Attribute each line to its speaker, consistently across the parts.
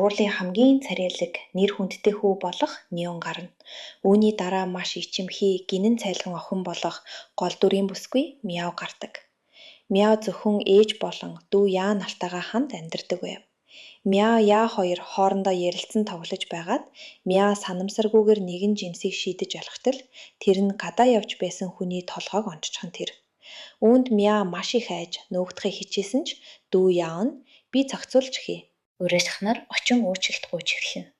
Speaker 1: Сургуулийн хамгийн царайлаг, нэр хүндтэй хүү болох Нион гарна. Үүний дараа маш ичимхий, гинэн цайлган охин болох гол дүрийн бүсгүй Мяо гардаг. Мяо зөвхөн ээж болон дүү Яа нартайгаа хамт амьдардаг байв. Мяо Яа хоёр хоорондоо ярилцан тоглож байгаад Мяо санамсаргүйгээр нэгэн жимсийг шидэж алхтал тэр нь гадаа явж байсан хүний толгойг онччих нь тэр. Үүнд Мяо маш их айж нуугдахыг хичээсэн ч дүү Яо нь би зохицуулж өгье.
Speaker 2: Уриалхнаар очин уучлалт гуйж эхэлнэ.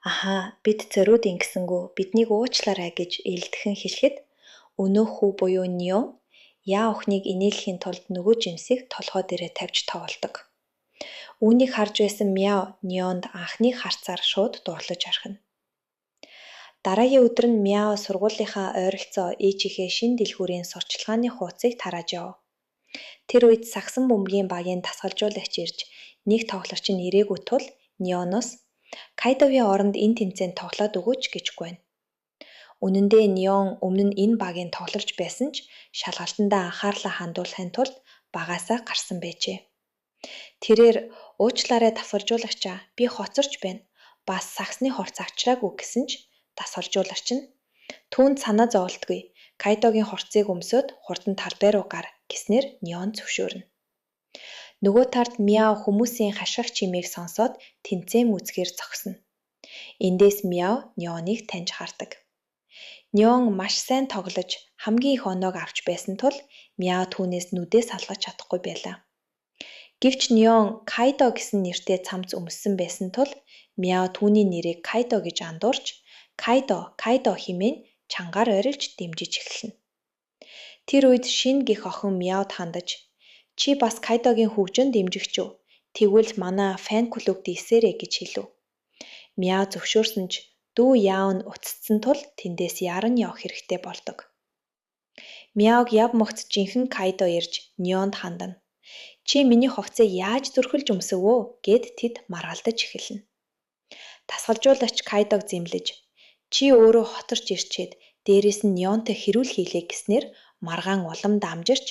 Speaker 1: Ахаа, бид зориуд ингэсэнгүй, биднийг уучлаарай гэж элдэхэн хэлэхэд өнөөх хүү буюу Нион Яа охиныг инээлэхийн тулд нөгөө жимсийг толгой дээрээ тавьж тоглодог. Үүнийг харж байсан Мяо Нионд анхны харцаар шууд дурлаж орхино. Дараагийн өдөр нь Мяо сургуулийнхаа ойролцоо ээжийнхээ шинэ дэлгүүрийн сурталчилгааны хуудсыг тарааж яв. Тэр үед сагсан бөмбөгийн багийн дасгалжуулагч ирж нэг тоглогч нь ирээгүй тул Нионоос Кайдогийн оронд энэ тэмцээнд тоглоод өгөөч гэж гуйна. Үнэн дээр Нион өмнө нь энэ багийн тоглогч байсан ч шалгалтандаа анхаарлаа хандуулахын тулд багаасаа гарсан байжээ. Тэрээр уучлаарай дасгалжуулагчаа, би хоцорч байна. Бас сагсны хурц авчраагүй гэсэн ч дасгалжуулагч нь түүнд санаа зоволтгүй. Кайдогийн хурцыг өмсөөд хурдан талбай руу гар гэснээр Нион зөвшөөрнө. Нөгөө талд Мяо хүмүүсийн хашгирах чимээг сонсоод тэмцээн үзэхээр зогсно. Эндээс Мяо Нионыг таньж хардаг. Нион маш сайн тоглож хамгийн их оноог авч байсан тул Мяо түүнээс нүдээ салгаж чадахгүй байлаа. Гэвч Нион Кайдо гэсэн нэртэй цамц өмссөн байсан тул Мяо түүний нэрийг Кайдо гэж андуурч Кайдо, Кайдо хэмээн чангаар орилж дэмжиж эхэлнэ. Тэр үед Шин гэх охин Мяод хандаж "Чи бас Кайдогийн хөгжин дэмжигч үү? Тэгвэл манай фан клубт ирсээрэй" гэж хэлв. Мяо зөвшөөрсөн ч дүү Яо нь уцтсан тул тэндээс яран явах хэрэгтэй болдог. Мяог яв могц жинхэнэ Кайдо ирж Нионд хандана. "Чи миний хувцсыг яаж зүрхэлж өмсөв өө?" гэд тэд маргалдаж эхэлнэ. Дасгалжуулагч Кайдог зэмлэж "Чи өөрөө хоторч ирчээд дээрээс нь Нионтой хэрүүл хийлээ" гэснээр маргаан улам дамжирч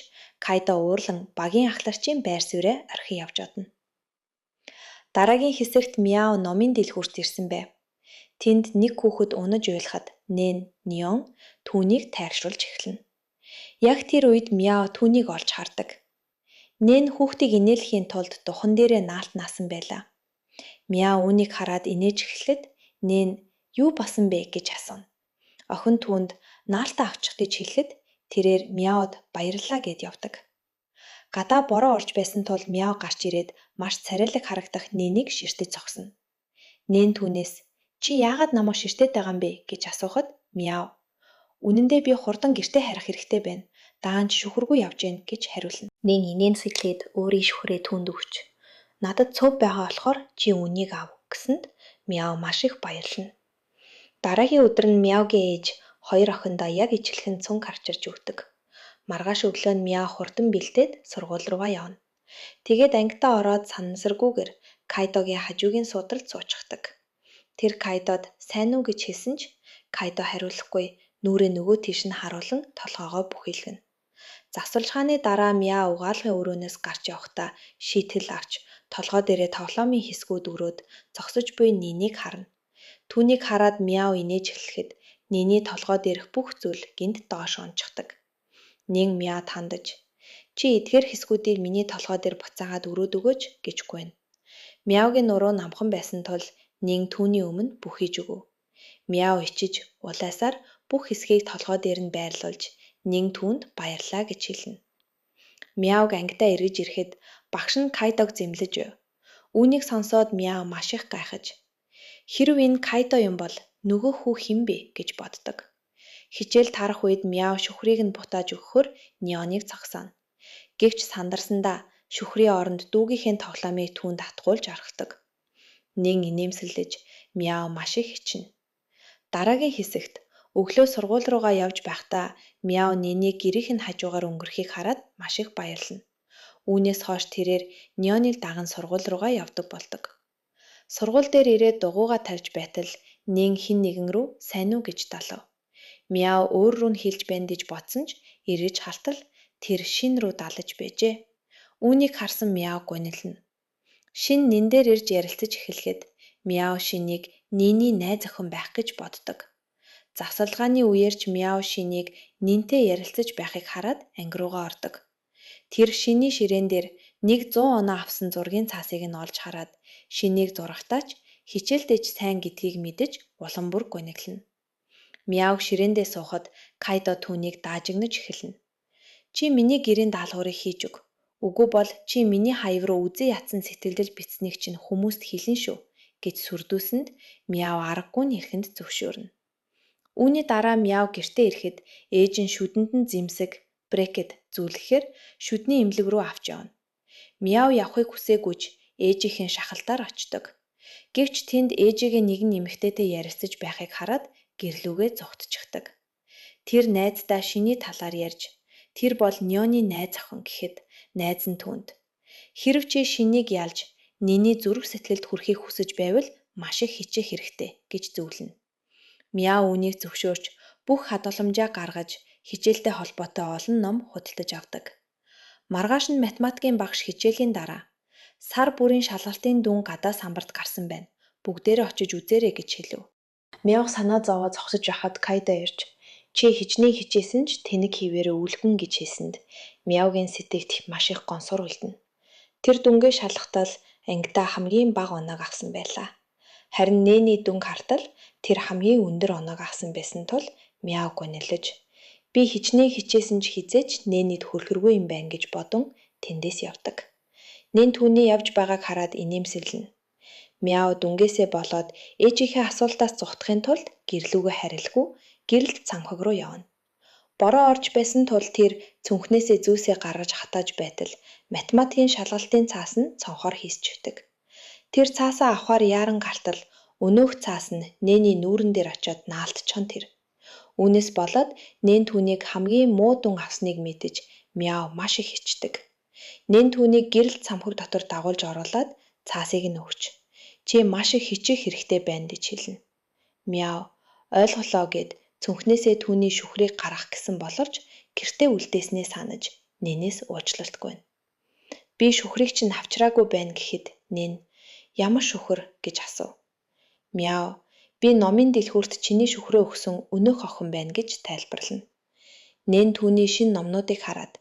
Speaker 1: Кайдо уурлан багийн ахлагчийн байр суурьаа орхин явж одно. Дараагийн хэсэгт Мяо номын дэлгүүрт ирсэн байв. Тэнд нэг хүүхэд унаж уйлахад Нэн Нион түүнийг тайвшруулж эхэлнэ. Яг тэр үед Мяо түүнийг олж хардаг. Нэн хүүхдийг инээлэхийн тулд духан дээрээ наалт наасан байлаа. Мяо үүнийг хараад инээж эхлэхэд Нэн юу болсон бэ гэж асууна. Охин түүнд наалтаа авчих гэж хэлэхэд тэрээр Мяод баярлалаа гэд явдаг. Гадаа бороо орж байсан тул Мяо гарч ирээд маш царайлаг харагдах Нэнийг ширтэж зогсно. Нэн түүнээс "Чи яагаад намайг ширтээд байгаа юм бэ?" гэж асуухад Мяо "Үнэндээ би хурдан гэртээ харих хэрэгтэй байна. Даанч шүхэргүй явж гин" гэж хариулна.
Speaker 2: Нэн инээмсэглээд өөрийн шүхрээ түүнд өгч
Speaker 1: "Надад цув байгаа болохоор чи үүнийг ав" гэсэнд Мяо маш их баярлана. Дараагийн өдөр нь Мяогийн ээж хоёр охиндоо яг ижилхэн цүнх авчирч өгдөг. Маргааш өглөө нь Мяо хурдан бэлдээд сургууль руугаа явна. Тэгээд ангидаа ороод санамсаргүйгээр Кайдогийн хажуугийн суудалд суучхдаг. Тэр Кайдод сайн уу гэж хэлсэн ч Кайдо хариулахгүй нүүрээ нөгөө тийш нь харуулан толгойгоо бүхийлгэнэ. Завсарлагын дараа Мяо угаалгын өрөөнөөс гарч явахдаа шийтгэл авч толгой дээрээ тоглоомын хэсгүүд өрөөд зогсож буй Нинийг харна. Түүнийг хараад Мяо инээж эхлэхэд Ниний толгой дээрх бүх зүйл гэнэт доош унчихдаг. Нин Мяод хандаж "Чи эдгээр хэсгүүдийг миний толгой дээр буцаагаад өрөөд өгөөч" гэж гуйна. Мяогийн нуруу намхан байсан тул Нин түүний өмнө бүхийж өгөв. Мяо ичиж улайсаар бүх хэсгийг толгой дээр нь байрлуулж Нин түүнд баярлалаа гэж хэлнэ. Мяог ангидаа эргэж ирэхэд багш нь Кайдог зэмлэж байв. Үүнийг сонсоод Мяо маш их гайхаж "Хэрэв энэ Кайдо юм бол нөгөө хүү хэн бэ?" гэж боддог. Хичээл тарах үед Мяо шүхрийг нь буцааж өгөхөөр Нионыг зогсооно. Гэвч сандарсандаа шүхрийн оронд дүүгийнхээ тоглоомыг түүнд татгуулж орхидог. Нин инээмсэглэж Мяо маш их хичнэ. Дараагийн хэсэгт өглөө сургууль руугаа явж байхдаа Мяо Нинийг гэрийнх нь хажуугаар өнгөрөхийг хараад маш их баярлана. Үүнээс хойш тэрээр Нионыг даган сургууль руугаа явдаг болдог. Сургууль дээр ирээд дугуйгаа тавьж байтал Нин хэн нэгэн рүү сайн уу гэж далав. Мяо өөр рүү нь хэлж байна гэж бодсон ч эргэж халтал тэр шин рүү далаж байжээ. Үүнийг харсан Мяо гунилна. Шин нин дээр ирж ярилцаж эхлэхэд Мяо Шинийг Ниний найз охин байх гэж боддог. Завсарлагааны үеэр ч Мяо Шинийг Нинтэй ярилцаж байхыг хараад анги руугаа ордог. Тэр Шиний ширээн дээр 100 оноо авсан зургийн цаасыг нь олж хараад Шинийг зурагтаа ч хичээлдээ ч сайн гэдгийг мэдэж улам бүр гуниглана. Мяог ширээндээ суухад Кайдо түүнийг даажигнаж эхэлнэ. Чи миний гэрийн даалгаврыг хийж өг. Үгүй бол чи миний хаяг руу үзий ядсан сэтгэлдэл бичсэнийг чинь хүмүүст хэлнэ шүү гэж сүрдүүлсэнд Мяо аргагүй нь эрхэнд зөвшөөрнө. Үүний дараа Мяо гэртээ ирэхэд ээж нь шүдэнд нь зэмсэг, брекет зүүлгэхээр шүдний эмнэлэг рүү авч явна. Мяо явахыг хүсээгүй ч ээжийнх нь шахалтаар очдог. Гэвч тэнд ээжигээ нэгэн эмэгтэйтэй ярилцаж байхыг хараад гэрлүүгээ зугтчихдаг. Тэр найздаа шиний талаар ярьж тэр бол Нёны найз охин гэхэд найз нь түүнд "Хэрэв чи шинийг ялж Ниний зүрх сэтгэлд хүрэхийг хүсэж байвал маш их хичээх хэрэгтэй" гэж зөвлөнө. Мяо үүнийг зөвшөөрч бүх хадгаламжаа гаргаж хичээлтэй холбоотой олон ном худалдаж авдаг. Маргааш нь математикийн багш хичээлийн дараа сар бүрийн шалгалтын дүн гадаа самбарт гарсан байна. Бүгдээрээ очиж үзээрэй гэж хэлэв. Мяо санаа зовоо зогсож байхад Кайдо ирж чи хичнээн хичээсэн ч тэнэг хэвээрээ үлгэн гэж хэлсэнд Мяогийн сэтгэгд маш их гонсуур үлдэнэ. Тэр дүнгээ шалгахтал ангидаа хамгийн бага оноог авсан байлаа. Харин Нэний дүнг хартал тэр хамгийн өндөр оноог авсан байсан тул Мяо гунилж би хичнээн хичээсэн ч хэзээ ч Нэнид хүрэхэргүй юм байна гэж бодон тэндээс явдаг. Нэн түүний явж байгааг хараад инээмсэглэнэ. Мяо дүнгээсээ болоод ээжийнхээ асуултаас зугтахын тулд гэрлүүгээ харилгүй гэрэлд цамхаг руу явна. Бороо орж байсан тул тэр цүнхнээсээ зүүсээ гаргаж хатааж байтал математикийн шалгалтын цаас нь цонхоор хийсчихдэг. Тэр цаасаа авахаар яаран гартал өнөөх цаас нь Нэний нүүрэн дээр очиод наалтчихсан тэр. Үүнээс болоод Нэн түүнийг хамгийн муу дүн авсныг мэдэж Мяо маш их хичдэг. Нэн түүнийг гэрэлт цамхаг дотор дагуулж оруулаад цаасыг нь өгч чи маш их хичээх хэрэгтэй байна гэж хэлнэ. Мяо ойлголоо гэд цүнхнээсээ түүний шүхрийг гаргах гэсэн боловч гэртээ үлдээснээ санаж Нэнээс уучлалт гуйна. Би шүхрийг чинь авчраагүй байна гэхэд Нэн ямар шүхэр гэж асуув. Мяо би номын дэлгүүрт чиний шүхрээ өгсөн өнөөх охин байна гэж тайлбарлана. Нэн түүний шинэ номнуудыг хараад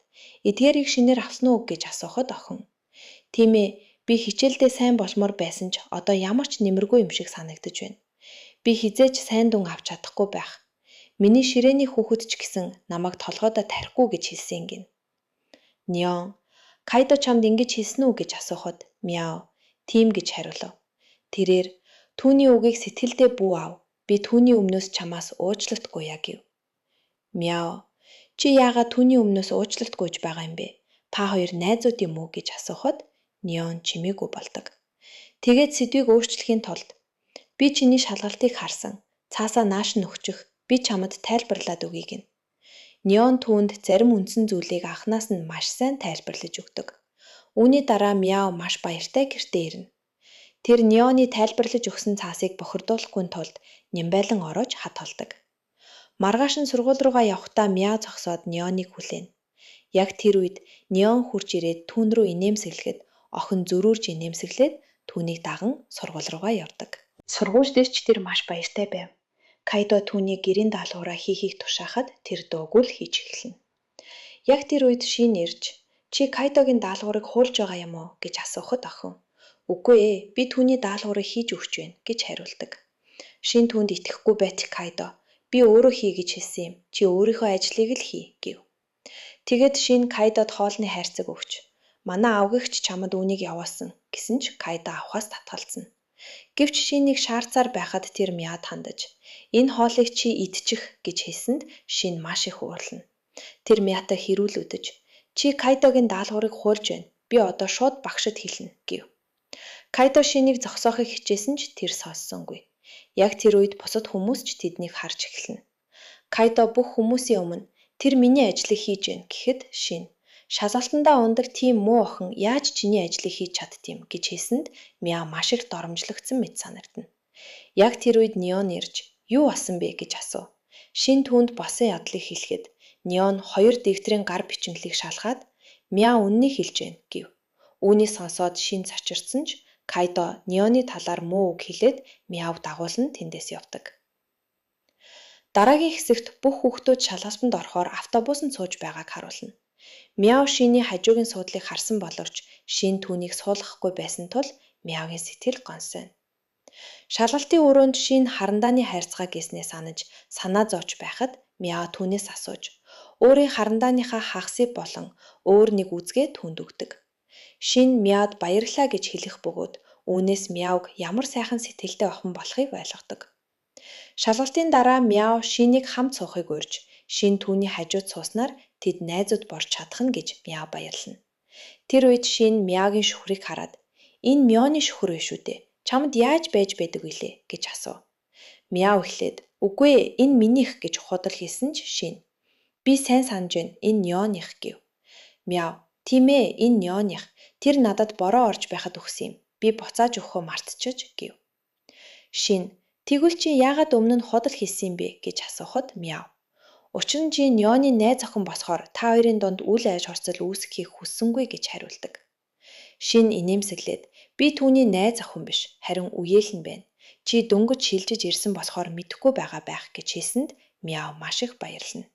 Speaker 1: эдгээрийг шинээр авсан уу гэж асуухад охин тийм ээ би хичээлдээ сайн болмоор байсан ч одоо ямар ч нэмэргүй юм шиг санагдаж байна. Би хэзээ ч сайн дүн авч чадахгүй байх. Миний ширээний хүүхэд ч гэсэн намайг толгойдоо тарихгүй гэж хэлсэн гинэ. Нён Кайдо чамд ингэж хэлсэн үү гэж асуухад Мяо тийм гэж хариулав. Тэрээр түүний үгийг сэтгэлдээ бүү ав. Би түүний өмнөөс чамаас уучлалт гуйя гэв. Мяо чи яагаад түүний өмнөөс уучлалт гуйж байгаа юм бэ? Та хоёр найзууд юм уу гэж асуухад Нён чимээгүй болдог. Тэгээд сэдвийг өөрчлөхийн тулд би чиний шалгалтыг харсан. Цаасаа нааш нь өгчих. Би чамд тайлбарлаад өгье гэнэ. Нён түүнд зарим үндсэн зүйлийг анханаас нь маш сайн тайлбарлаж өгдөг. Үүний дараа Мяо маш баяртай гэртээ ирнэ. Тэр Нёны тайлбарлаж өгсөн цаасыг бохирдуулахгүй тулд нямбайлан ороож хатолдог. Маргааш нь сургууль руугаа явахдаа Мяо зогсоод Нёныг хүлээнэ. Яг тэр үед Нён хурж ирээд түүн рүү инээмсэглэхэд охин зөрүүрж инээмсэглээд түүнийг даган сургууль руугаа явдаг. Сургууль дээр ч тэр маш баяртай байв. Кайдо түүний гэрийн даалгавраа хийхийг тушаахад тэр дуугүй л хийж эхэлнэ. Яг тэр үед Шин ирж чи Кайдогийн даалгаврыг хуулж байгаа юм уу гэж асуухад охин үгүй ээ би түүний даалгаврыг хийж өгч байна гэж хариулдаг. Шин түүнд итгэхгүй байтал Кайдо би өөрөө хий гэж хэлсэн юм. Чи өөрийнхөө ажлыг л хий гэв. Тэгээд Шин Кайдод хоолны хайрцаг өгч манай авгигч чамд үүнийг явуулсан гэсэн ч Кайдо авахаас татгалзана. Гэвч Шинийг шаарцаар байхад тэр Мяад хандаж энэ хоолыг чи идчих гэж хэлсэнд Шин маш их уурлана. Тэр Мяатай хэрүүлүүдэж чи Кайдогийн даалгаврыг хуулж байна. Би одоо шууд багшид хэлнэ гэв. Кайдо Шинийг зогсоохыг хичээсэн ч тэр сонссонгүй. Яг тэр үед бусад хүмүүс ч тэднийг харж эхэлнэ. Кайдо бүх хүмүүсийн өмнө тэр миний ажлыг хийж байна гэхэд Шин шалгалтандаа унадаг тийм муу охин яаж чиний ажлыг хийж чаддığım гэж хэлсэнд Мяо маш их доромжлогдсон мэт санагдана. Яг тэр үед Нён ирж юу болсон бэ гэж асуув. Шин түүнд болсон ядлыг хэлэхэд Нён хоёр дэгтрийн гар бичмэлийг шалгаад Мяо үнэнийг хэлж байна гэв. Үүнийг сонсоод Шин цочирдсан ч Кайдо Ньоны талаар муу үг хэлээд Мяог дагуулан тэндээс явдаг. Дараагийн хэсэгт бүх хүүхдүүд шалгалтанд орохоор автобусанд сууж байгааг харуулна. Мяо Шиний хажуугийн суудлыг харсан боловч Шин түүнийг суулгахгүй байсан тул Мяогийн сэтгэл гонсойно. Шалгалтын өрөөнд Шин харандааны хайрцгаа хийснээ санаж санаа зовж байхад Мяо түүнээс асууж, өөрийн харандааныхаа хагасыг болон өөр нэг үзгээ түүнд өгдөг. Шин Мяод баярлалаа гэж хэлэх бөгөөд үүнээс Мяог ямар сайхан сэтгэлтэй охин болохыг ойлгодог. Шалгалтын дараа Мяо Шинийг хамт суухыг урьж, Шин түүний хажууд сууснаар тэд найзууд болж чадах нь гэж Мяо баярлана. Тэр үед Шин Мяогийн шүхрийг хараад "Энэ Мёны шүхэр биш үү дээ? Чамд яаж байж байдаг билээ?" гэж асуув. Мяо эхлээд "Үгүй ээ, энэ минийх" гэж худал хэлсэн ч Шин "Би сайн санаж байна. Энэ Нёных" гэв. Мяо "Тийм ээ, энэ Нёных. Тэр надад бороо орж байхад өгсөн юм. Би буцааж өгөхөө мартчихаж" гэв. Шин "Тэгвэл чи яагаад өмнө нь худал хэлсэн юм бэ?" гэж асуухад Мяо "Учир нь чи Нёны найз охин болохоор та хоёрын дунд үл айж хорцол үүсгэхийг хүссэнгүй" гэж хариулдаг. Шин инээмсэглээд "Би түүний найз охин биш, харин үеэл нь байна. Чи дөнгөж шилжиж ирсэн болохоор мэдэхгүй байгаа байх" гэж хэлсэнд Мяо маш их баярлана.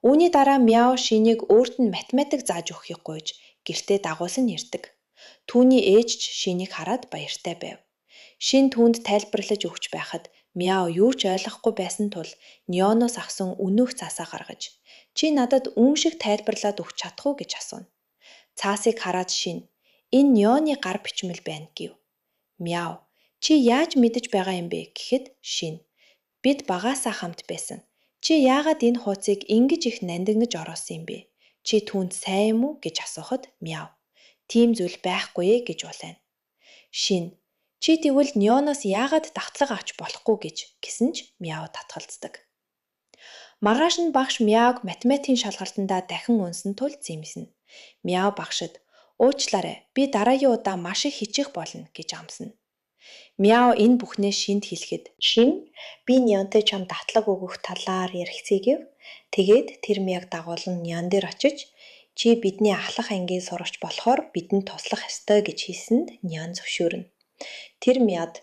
Speaker 1: Үүний дараа Мяо Шинийг өөрт нь математик зааж өгөхийг гуйж гэртээ дагуулан ирдэг. Түүний ээж ч Шинийг хараад баяртай байв. Шин түүнд тайлбарлаж өгч байхад Мяо юу ч ойлгохгүй байсан тул Ньоноос авсан өнөөх цаасаа гаргаж "Чи надад үүн шиг тайлбарлаад өгч чадах уу?" гэж асууна. Цаасыг хараад Шин "Энэ Ньоны гар бичмэл байна" гэв. Мяо "Чи яаж мэдэж байгаа юм бэ?" гэхэд Шин "Бид багаасаа хамт байсан. Чи яагаад энэ хуудсыг ингэж их нандинаж оруулсан юм бэ? Чи түүнд сайн юм уу?" гэж асуухад Мяо "Тийм зүйл байхгүй ээ" гэж улайна. Шин "Чи тэгвэл Ньоноос яагаад давтлага авч болохгүй гэж" гэсэн ч Мяо татгалздаг. Маргааш нь багш Мяог математикийн шалгалтандаа дахин унсан тул зэмлэнэ. Мяо багшид "Уучлаарай, би дараагийн удаа маш их хичээх болно" гэж амлана. Мяо энэ бүхнээ Шинд хэлэхэд
Speaker 2: Шин би Ньонтой чамд давтлага өгөх талаар ярилцъя гэв. Тэгээд тэр Мяог дагуулан Ньон дээр очиж чи бидний ахлах ангийн сурагч болохоор бидэнд туслах ёстой гэж хэлсэнд Ньон зөвшөөрнө. Тэр Мяд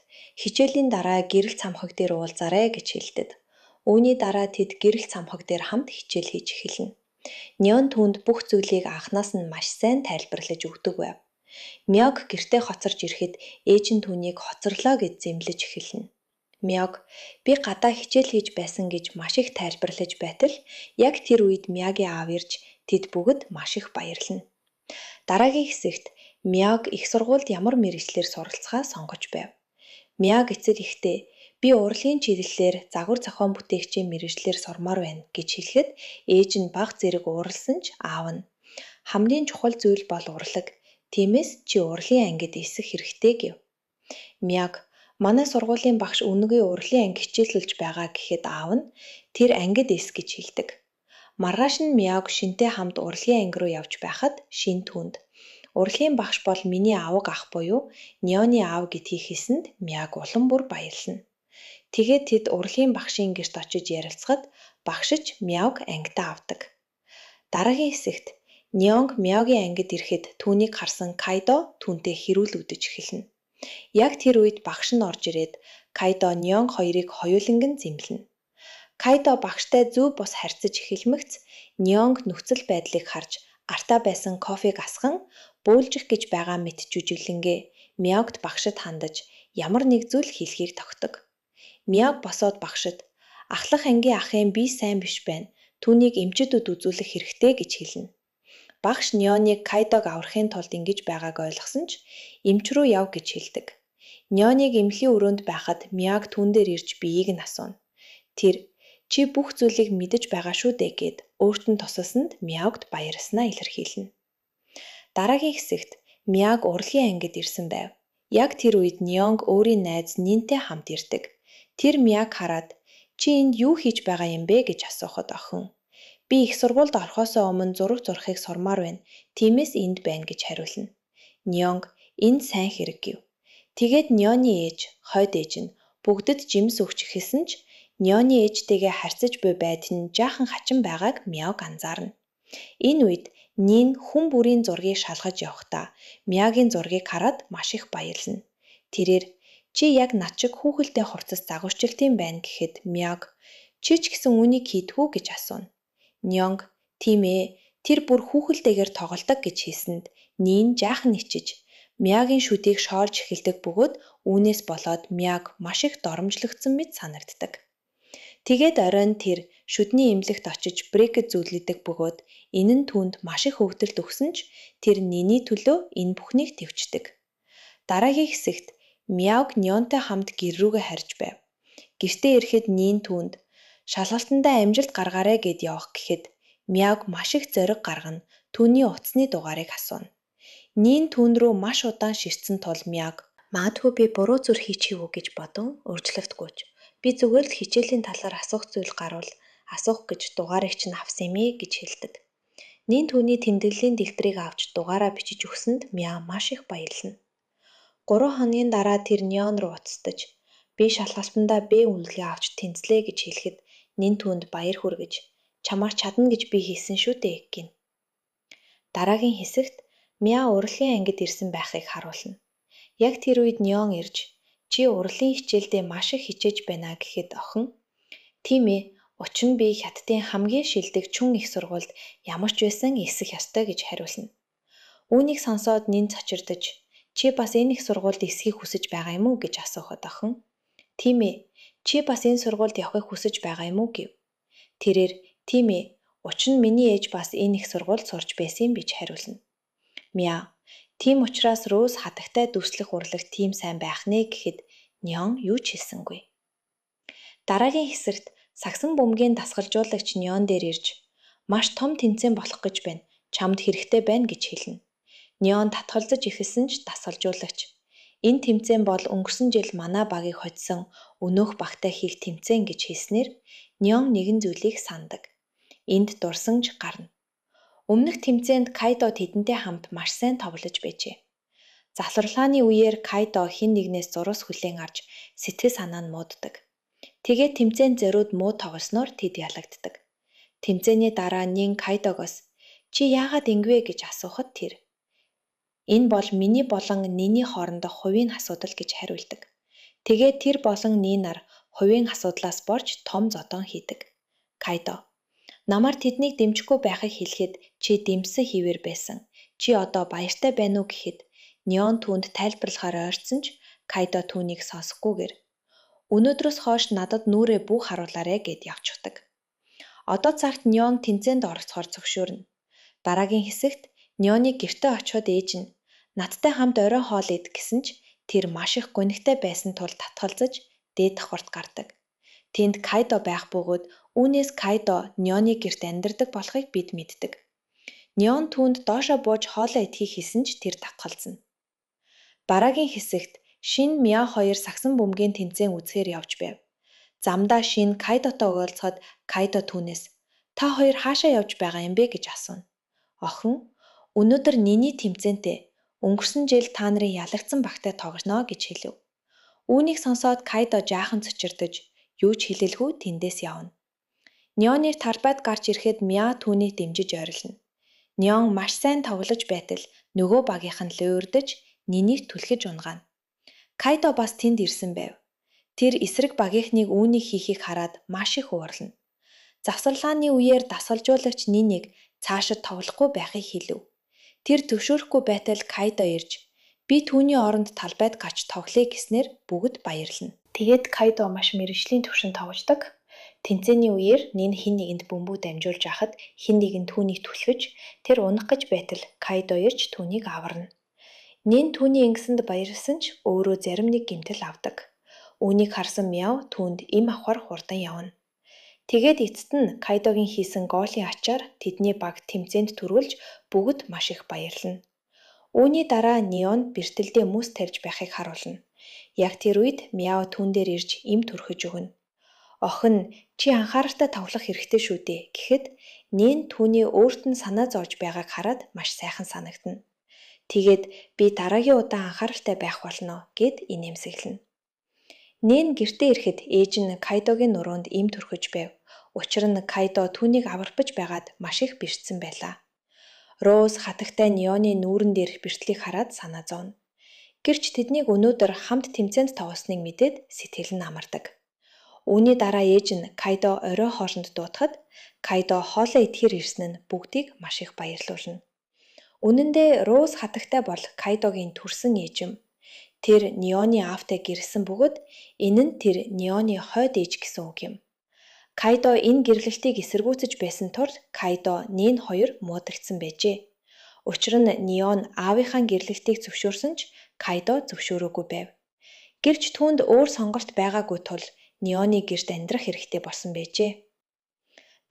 Speaker 2: хичээлийн дараа гэрэл цамхаг дээр уулзаарай гэж хэлдэг. Үүний дараа тэд гэрэл цамхаг дээр хамт хичээл хийж эхэлнэ. Ньон түүнд бүх зүйлийг анханаас нь маш сайн тайлбарлаж өгдөг байв. Мяог гэртээ хоцорж ирэхэд ээж нь түүнийг хоцорлоо гэж зэмлэж эхэлнэ. Мяог би гадаа хичээл хийж байсан гэж маш их тайлбарлаж байтал яг тэр үед Мягийн аав ирж тэд бүгд маш их баярлана. Дараагийн хэсэгт Мяог их сургуульд ямар мэргэжлээр суралцахаа сонгож байв. Мяог эцэг эхдээ би урлагийн чиглэлээр загвар зохион бүтээгчийн мэргэжлээр сурмаар байна гэж хэлэхэд ээж нь бага зэрэг ууралсан ч аав нь хамгийн чухал зүйл бол урлаг. Тиймээс чи урлагийн ангид элсэх хэрэгтэй гэв. Мяог манай сургуулийн багш үнэгүй урлагийн анги хичээллүүлж байгаа гэхэд аав нь тэр ангид элс гэж хэлдэг. Маргааш нь Мяог Шинтэй хамт урлагийн анги руу явж байхад Шин түүнд урлагийн багш бол миний авга ах буюу Ньоны аав гэдгийг хэлсэнд Мяог улам бүр баярлана. Тэгээд тэд урлагийн багшийн гэрт очиж ярилцахад багш ч Мяог ангидаа авдаг. Дараагийн хэсэгт Ньонг Мяогийн ангид ирэхэд түүнийг харсан Кайдо түүнтэй хэрүүлэгдэж эхэлнэ. Яг тэр үед багш нь орж ирээд Кайдо Ньонг хоёрыг хоёуланг нь зэмлэнэ. Кайдо багштай зөв бус харьцаж эхэлмэгц Ньонг нөхцөл байдлыг харж артаа байсан кофег асган бөөлжих гэж байгаа мэт жүжиглэнгээ Мяогт багшид хандаж ямар нэг зүйл хэлэхийг тохидог. Мяог босоод багшид ахлах ангийн ахын бие сайн биш байна. Түүнийг эмчүүдэд үзүүлэх хэрэгтэй гэж хэлнэ. Багш Ньоныг Кайдог аврахын тулд ингэж байгааг ойлгосон ч эмч рүү яв гэж хэлдэг. Ньоныг эмнэлгийн өрөөнд байхад Мяог түүн дээр ирж биеийг нь асууна. Тэр чи бүх зүйлийг мэдэж байгаа шүү дээ гээд өөрт нь тусалсанд Мяогт баярласнаа илэрхийлнэ. Дараагийн хэсэгт Мяог урлагийн ангид ирсэн байв. Яг тэр үед Ньонг өөрийн найз Нинтэй хамт ирдэг. Тэр Мяог хараад чи энд юу хийж байгаа юм бэ гэж асуухад охин би их сургуульд орохоосоо өмнө зураг зурахыг сурмаар байна. Тиймээс энд байна гэж хариулна. Ньонг энэ сайн хэрэг гэв. Тэгээд Ньоны ээж, хойд ээж нь бүгдэд жимс өгч эхэлсэн ч Ньоны ээжтэйгээ харьцаж буй байдал нь жаахан хачин байгааг Мяог анзаарна. Энэ үед Нин хүн бүрийн зургийг шалгаж явахдаа Мяагийн зургийг хараад маш их баярлана. Тэрээр чи яг над шиг хүүхэлдэй хувцас загварчилт юм байна гэхэд Мяаг чи ч гэсэн үүнийг хийдэг үү гэж асууна. Нёнг тийм ээ, тэр бүр хүүхэлдэйгээр тоглодог гэж хэлсэнд Нин жаахан ичиж Мяагийн шүдийг шоолж эхэлдэг бөгөөд үүнээс болоод Мяаг маш их доромжлогдсон мэт санагддаг. Тэгээд оройн тэр шүдний эмнэлэгт очиж брекет зүүдлэдэг бөгөөд энэ нь түүнд маш их хөвгөлт өгсөн ч тэр Ниний төлөө энэ бүхнийг тэвчдэг. Дараагийн хэсэгт Мяаг Нёнтой хамт гэр рүүгээ харж байв. Гэртээ ирэхэд Нин түүнд шалгалтандаа амжилт гаргаарай гэд явах гэхэд Мяаг маш их зориг гаргана, түүний утасны дугаарыг асууна. Нин түүн рүү маш удаан ширтсэн тул Мяаг
Speaker 1: Магадгүй би буруу зүр хийчихэв үү гэж бодон өөрчлөгдгүйч. Би зүгээр л хичээлийн талаар асуух зүйл гарвал асуух гэж дугаарыг чинь авсан юм ээ гэж хэлдэг. Нин түүний тэмдэглэлийн дэлбэрийг авч дугаараа бичиж өгсөнд Мяа маш их баярлана. 3 хоногийн дараа тэр Нён руу уцтаж би шалгалтандаа Б үнэлгээ авч тэнцлээ гэж хэлэхэд Нин түүнд баяр хүргэж чамаар чадна гэж би хэлсэн шүү дээ гэнэ. Дараагийн хэсэгт Мяа урлагийн ангид ирсэн байхыг харуулна. Яг тэр үед Нён ирж чи урлагийн хичээлдээ маш их хичээж байна гэхэд охин тийм ээ, учир нь би Хятадын хамгийн шилдэг чүн их сургуульд ямар ч байсан эсэх ёстой гэж хариулна. Үүнийг сонсоод Нин цочирдож чи бас энэ их сургуульд эсхийг хүсэж байгаа юм уу гэж асуухад охин тийм ээ, чи бас энэ сургуульд явахыг хүсэж байгаа юм уу гэв. Тэрээр тийм ээ, учир нь миний ээж бас энэ их сургуульд сурч байсан юм гэж хариулна. Мяа тийм учраас Роуз хатагтай дүрслэх урлаг тийм сайн байх нэ гэхэд Нён юу ч хэлсэнгүй. Дараагийн хэсэгт сагсан бөмбөгийн дасгалжуулагч Нён дээр ирж маш том тэмцээн болох гэж байна. Чамд хэрэгтэй байна гэж хэлнэ. Нён татгалзаж эхэлсэн ч дасгалжуулагч энэ тэмцээн бол өнгөрсөн жил манай багийг хоцсон өнөөх багтай хийх тэмцээн гэж хэлснээр Нён нэгэн зүйлийг санадаг. Энд дурсан ч гарна. Өмнөх тэмцээнд Кайдо тэдэнтэй хамт маш сайн тоглож байжээ. Завсарлааны үеэр Кайдо хэн нэгнээс зурус хүлээн авч сэтгэл санаа нь мууддаг. Тэгээд тэмцээнд зориуд муу тоглосноор тэд ялагддаг. Тэмцээний дараа Нин Кайдогоос чи яагаад ингэвэ гэж асуухад тэр энэ бол миний болон Ниний хоорондох хувийн асуудал гэж хариулдаг. Тэгээд тэр болон Нинаар хувийн асуудлаас борж том зодон хийдэг. Кайдо намаар тэднийг дэмжихгүй байхыг хэлэхэд чи дэмжсэн хэвээр байсан. Чи одоо баяртай байна уу гэхэд Нён түүнд тайлбарлахаар ойртсон ч Кайдо түүнийг сонсохгүйгээр өнөөдрөөс хойш надад нүрээ бүх харуулаарэ гэд явчихдаг. Одоо цагт Нён тэнцээнд оролцохоор зөвшөөрнө. Дараагийн хэсэгт Нёныг гэртээ очиход ээж нь надтай хамт оройн хоол ид гэсэн ч тэр маш их гунигтай байсан тул татгалзаж дээд давхарт гардаг. Тэнд Кайдо байх бөгөөд үүнээс Кайдо Нёны гэрт амьдардаг болохыг бид мэддэг. Нён түүнд доошоо бууж хоолоо идэхийг хэлсэн ч тэр татгалзана. Дараагийн хэсэгт Шин Мяа хоёр сагсан бөмбөгийн тэмцээн үзэхээр явж байв. Замдаа Шин Кайдотой уулзахад Кайдо түүнээс та хоёр хаашаа явж байгаа юм бэ гэж асууна. Охин өнөөдөр Ниний тэмцээнтэй өнгөрсөн жил та нарын ялагдсан багтай тоглоно гэж хэлэв. Үүнийг сонсоод Кайдо жаахан цочирдож юу ч хэлэлгүй тэндээс явна. Нёныг талбайд гарч ирэхэд Мяа түүнийг дэмжиж ойрлоно. Нён маш сайн тоглож байтал нөгөө багийнх нь луурдаж Нинийг түлхэж унгаана. Кайдо бас тэнд ирсэн байв. Тэр эсрэг багийнхныг үүнийг хийхийг хараад маш их уурлана. Завсарлааны үеэр дасгалжуулагч Нинийг цаашид тоглохгүй байхыг хэлэв. Тэр төвшөөрөхгүй байтал Кайдо ирж би түүний оронд талбайд гарч тоглоё гэснээр бүгд баярлана. Тэгээд Кайдо маш мэргэжлийн түвшинд тоглодог. Тэмцээний үеэр Нин хэн нэгэнд бөмбөг дамжуулж байхад хэн нэгэн түүнийг түлхэж тэр унах гэж байтал Кайдо ирж түүнийг аварна. Нин түүний ингэсэнд баярлсан ч өөрөө зарим нэг гэмтэл авдаг. Үүнийг харсан Мяо түүнд эм авахар хурдан явна. Тэгээд эцэст нь Кайдогийн хийсэн гоолын ачаар тэдний баг тэмцээнд түрүүлж бүгд маш их баярлана. Үүний дараа Нион бэртэлдээ мөс тавьж байхыг харуулна. Яг тэр үед Мяо түүн дээр ирж эм түрхэж өгнө. Охин чи анхааралтай тоглох хэрэгтэй шүү дээ гэхэд Нин түүний өөрт нь санаа зовж байгааг хараад маш сайхан санагдана. Тэгээд би дараагийн удаа анхааралтай байх болно гэд инээмсэглэнэ. Нин гэртээ ирэхэд ээж нь Кайдогийн нуруунд эм түрхэж байв. Учир нь Кайдо түүнийг аварпаж байгаад маш их бэртсэн байлаа. Роуз хатагтай Ньоны нүүрэн дээрх бэртлийг хараад санаа зовно. Гэрч тэднийг өнөөдөр хамт тэмцээнд тоглосныг мэдээд сэтгэл нь амардаг. Үүний дараа ээж нь Кайдо орой хоолонд дуутахад Кайдо хоолоо идэхээр ирсэн нь бүгдийг маш их баярлуулна. Үнэн дээр Роуз хатагтай бол Кайдогийн төрсөн ээж юм. Тэр Ньоны аавтай гэрэлсэн бөгөөд энэ нь тэр Ньоны хойд ээж гэсэн үг юм. Кайдо энэ гэрлэлтийг эсэргүүцэж байсан тул Кайдо Нин хоёр муудагдсан байжээ. Учир нь Ньон аавынхаа гэрлэлтийг зөвшөөрсөн ч Кайдо зөвшөөрөөгүй байв. Гэвч түүнд өөр сонголт байгаагүй тул Ньоны гэрт амьдрах хэрэгтэй болсон байжээ.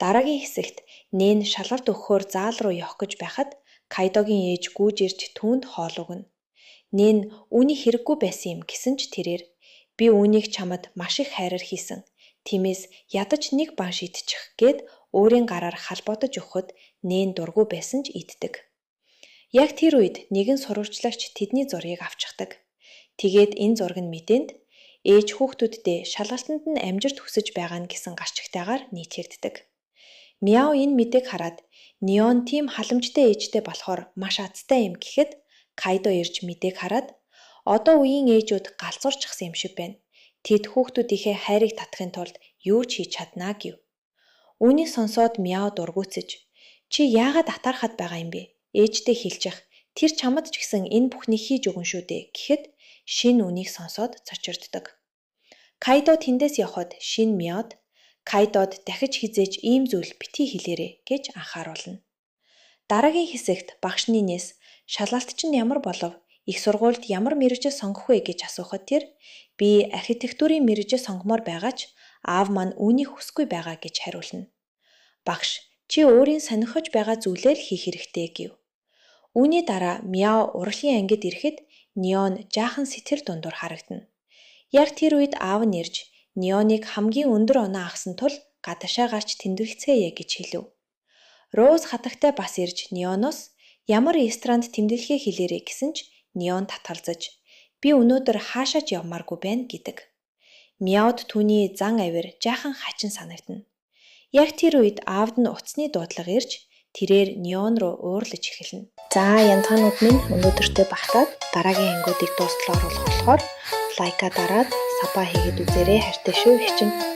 Speaker 1: Дараагийн хэсэгт Нин шалгалт өгөхөөр заал руу явах гэж байхад Кайдогийн ээж гүйж ирж түүнд хоол өгнө. Нин үүний хэрэггүй байсан юм гэсэн ч тэрээр би үүнийг чамд маш их хайраар хийсэн. Тиймээс ядаж нэг банш идчих гээд өөрийн гараар халбоодож өгөхөд Нин дургүй байсан ч иддэг. Яг тэр үед нэгэн сурвалжлагч тэдний зургийг авчихдаг. Тэгээд энэ зураг нь мэдээнд ээж хүүхдүүддээ шалгалтанд нь амжирт хүсэж байгаа нь гэсэн гарчигтайгаар нийтлэгддэг. Мяо энэ мэдээг хараад Ньон тийм халамжтай ээжтэй болохоор маш азтай юм гэхэд Кайдо ирж мэдээг хараад одоо үеийн ээжүүд галзуурчихсан юм шиг байна. Тэд хүүхдүүдийнхээ хайрыг татахын тулд юу ч хийж чаднаа гэв. Үүнийг сонсоод Мяо дургүйцэж чи яагаад атаархаад байгаа юм бэ? Ээжтэй хэлчих. Тэр чамд ч гэсэн энэ бүхнийг хийж өгөн шүү дээ гэхэд Шин үүнийг сонсоод цочирддог. Кайдо тэндээс явхад Шин Мяод Кайдод дахиж хизээж ийм зүйл битгий хэлээрэй гэж анхааруулна. Дараагийн хэсэгт багш Нинээс шалгалт чинь ямар болов? Их сургуульд ямар мэргэжил сонгох вэ гэж асуухад тэр би архитектурын мэргэжил сонгомоор байгаа ч аав маань үүнийг хүсэхгүй байгаа гэж хариулна. Багш чи өөрийн сонирхож байгаа зүйлээ л хийх хэрэгтэй гэв. Үүний дараа Мяо урлагийн ангид ирэхэд Ньон жаахан сэтгэл дундуур харагдана. Яг тэр үед аав нь ирж Ньоныг хамгийн өндөр оноо авсан тул гадаашаа гарч тэмдэглэцгээе гэж хэлэв. Роуз хатагтай бас ирж Ньоноос ямар ресторанд тэмдэглэхээ хэлээрэй гэсэн ч Ньон татгалзаж би өнөөдөр хаашаа ч явмааргүй байна гэдэг. Мяод түүний зан авир жаахан хачин санагдана. Яг тэр үед аавд нь утасны дуудлага ирж тэрээр Ньон руу уурлаж эхэлнэ.
Speaker 2: За янзгаанууд минь өнөөдөртөө багтаад дараагийн ангиудыг дуустал оруулах болохоор лайка дараад саба хийгээд үзээрэй. Хайртай шүү их чинь.